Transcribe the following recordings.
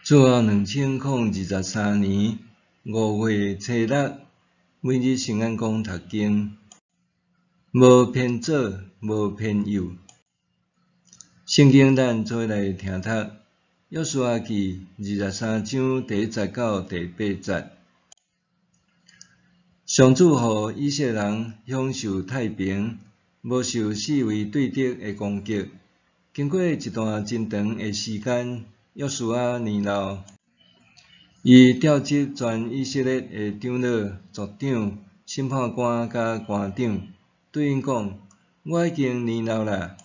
主後2023年5月初六，每日聖眼光讀經，無偏左，無偏右。聖經咱做伙來聽讀，約書亞記23章第1節到第8節。上主予以色列人享受太平，無受四圍對敵的攻擊。經過一段真長的時間，約書亞年老，伊召集全以色列的長老、族長、審判官佮官長，對𪜶講：我已經年老啦。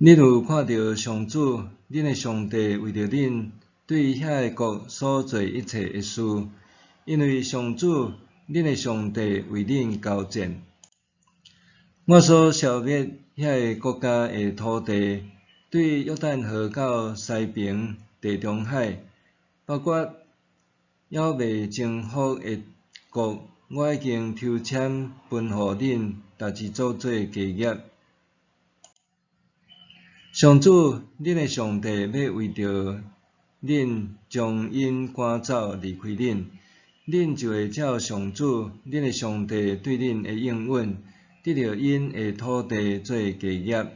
恁有看著上主，恁的上帝為著恁對遐个國所做一切的事，因為上主，恁的上帝為恁交戰。我所消滅遐个國家的土地，對約旦河到西爿地中海，包括猶未征服的國，我已經抽籤分予恁逐一組做家業。上主，恁的上帝欲為著恁將𪜶趕走離開恁，恁就會照上主，恁的上帝對恁的應允，得著𪜶的土地做家業。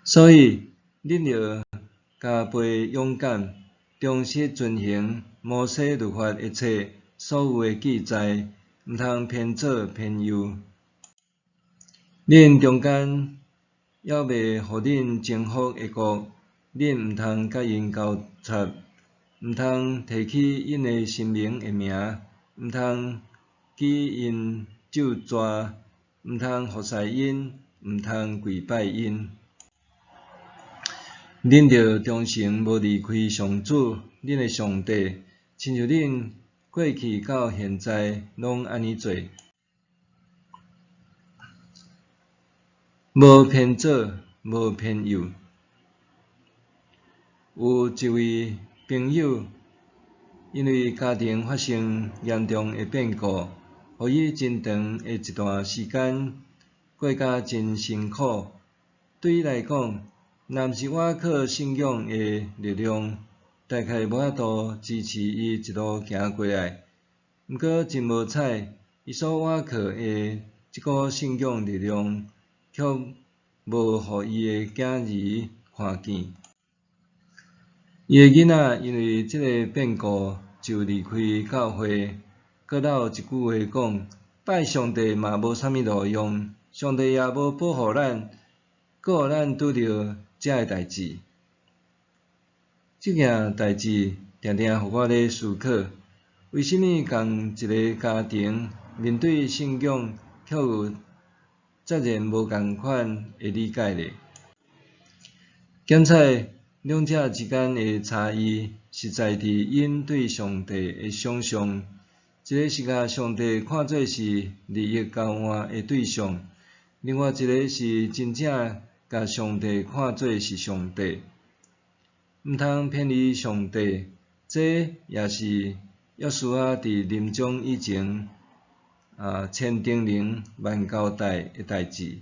所以，恁著加倍勇敢，忠實遵行摩西律法的冊所有的記載，毋通偏左偏右。恁中間猶未予恁征服的國，恁毋通佮𪜶交插，毋通提起𪜶的神明的名，毋通舉𪜶咒詛，毋通服侍𪜶，毋通跪拜𪜶。恁著忠誠無離開上主，恁的上帝，親像恁過去到現在攏按呢做。無偏左，無偏右。有一位朋友，因為家庭發生嚴重的變故，予伊真長的一段時間過甲真辛苦。對伊來講，若毋是倚靠信仰的力量，大概無法度支持伊一路行過來。毋過真無彩，伊所倚靠的這股信仰力量，卻無予伊的囝兒看見。伊的囡仔因為這个變故就離開教會，閣落一句話講：拜上帝嘛無啥物路用，上帝也無保護咱，閣予咱拄著這个代誌。這件代誌定定予我咧思考，為啥物仝一个家庭面對信仰，卻有截然無仝款的理解咧？檢採兩者之間的差異，實在佇𪜶對上帝的想像，一个是共上帝看做是利益交換的對象，另外一个是真正共上帝看做是上帝，毋通偏離上帝。這也是約書亞佇臨終以前千叮嚀萬交代的代誌。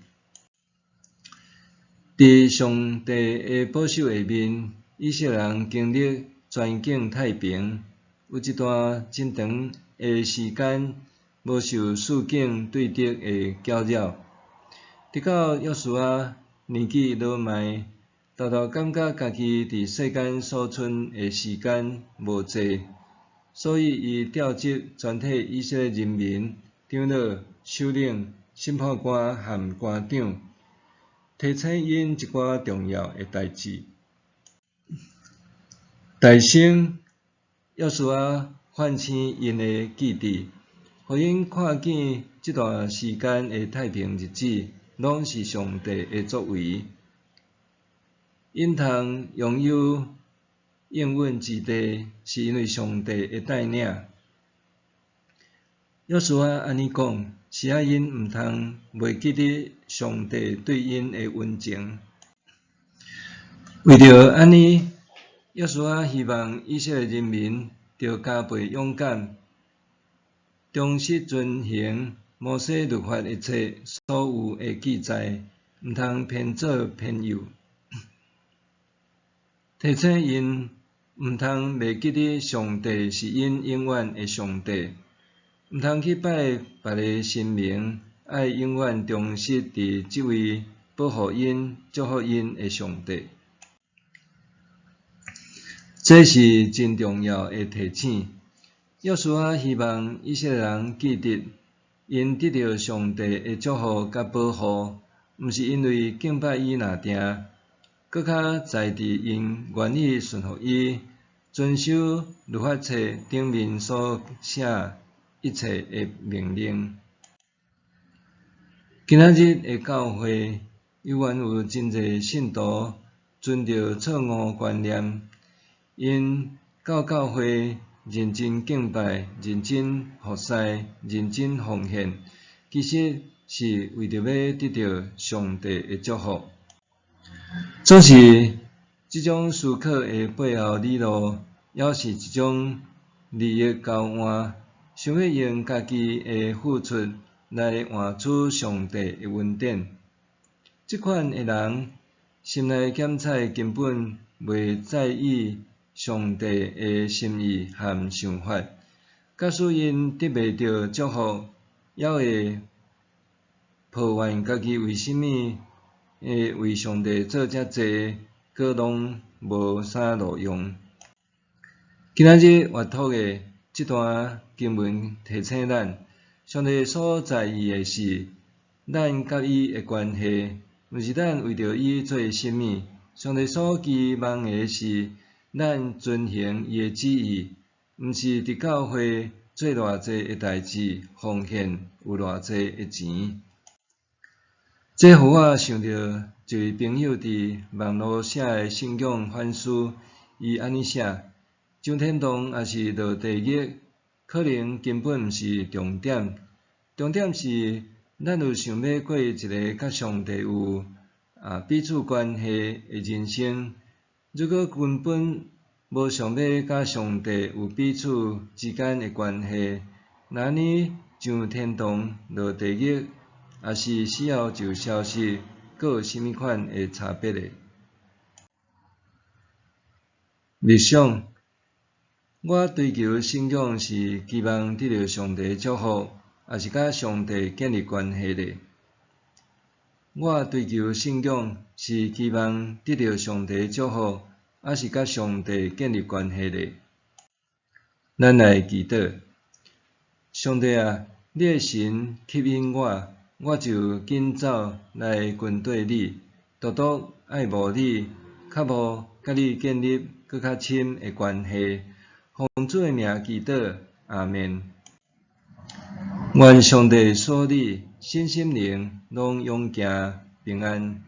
佇上帝的保守下面，以色列人經歷全境太平，有一段真長的時間無受四境對敵的攪擾。直到約書亞年紀老邁，沓沓感覺家己佇世間所賰的時間無濟，所以伊召集全體以色列人民、長老、首領、審判官和官長，提醒𪜶一寡重要的代誌。大聲約書亞喚醒𪜶的記憶，予𪜶看見這段時間的太平日子，攏是上帝的作為。𪜶通擁有應允之地，是因為上帝的帶領。約書亞按呢講，是愛𪜶毋通袂記得上帝對𪜶的恩情。為著按呢，約書亞希望以色列人民著加倍勇敢，忠實遵行摩西律法的冊所有的記載，毋通偏左偏右。提醒𪜶毋通袂記得上帝是𪜶永遠的上帝，毋通去拜別个神明，愛永遠忠實佇這位保護𪜶、祝福𪜶的上帝。這是真重要的提醒。約書亞希望以色列人記得，𪜶得著上帝的祝福佮保護，毋是因為敬拜伊爾定，閣較在佇𪜶願意順服伊，遵守律法冊頂面所寫一切的命令。今仔日的教會，猶原有真濟信徒存著錯誤觀念，𪜶到教會認真敬拜、認真服侍、認真奉獻，其實是為著欲得著上帝的祝福。總是這種思考的背後理路，猶是一種利益交換，想欲用家己的付出來換取上帝的恩典。這款的人心內檢採根本袂在意上帝的心意和想法，假使𪜶得袂著祝福，猶會抱怨家己為啥物會為上帝做遮濟，閣攏無啥路用。今仔日閱讀的這段經文提醒咱，上帝所在意的是咱佮伊的關係，毋是咱為著伊做啥物。上帝所期望的是咱遵行伊的旨意，毋是佇教會做偌濟的代誌，奉獻有偌濟的錢。這予我想著一位朋友佇網路寫的信仰反思，伊按呢寫：上天堂抑是落地獄，可能根本毋是重點，重點是咱有想欲過一个佮上帝有彼此關係的人生。如果根本無想欲佮上帝有彼此之間的關係，那按呢上天堂落地獄，抑是死後就消失，閣有啥物款的差別咧？默想，我追求信仰是期望得著上帝祝福，抑是佮上帝建立關係咧？我追求信仰是期望得著上帝祝福，抑是佮上帝建立關係咧？咱來祈禱，上帝啊，你的神吸引我，我就緊走來跟綴你，獨獨愛慕你，渴慕佮你建立閣較深的關係。奉主的名祈禱，阿們。願上帝賜你身心靈攏勇健平安。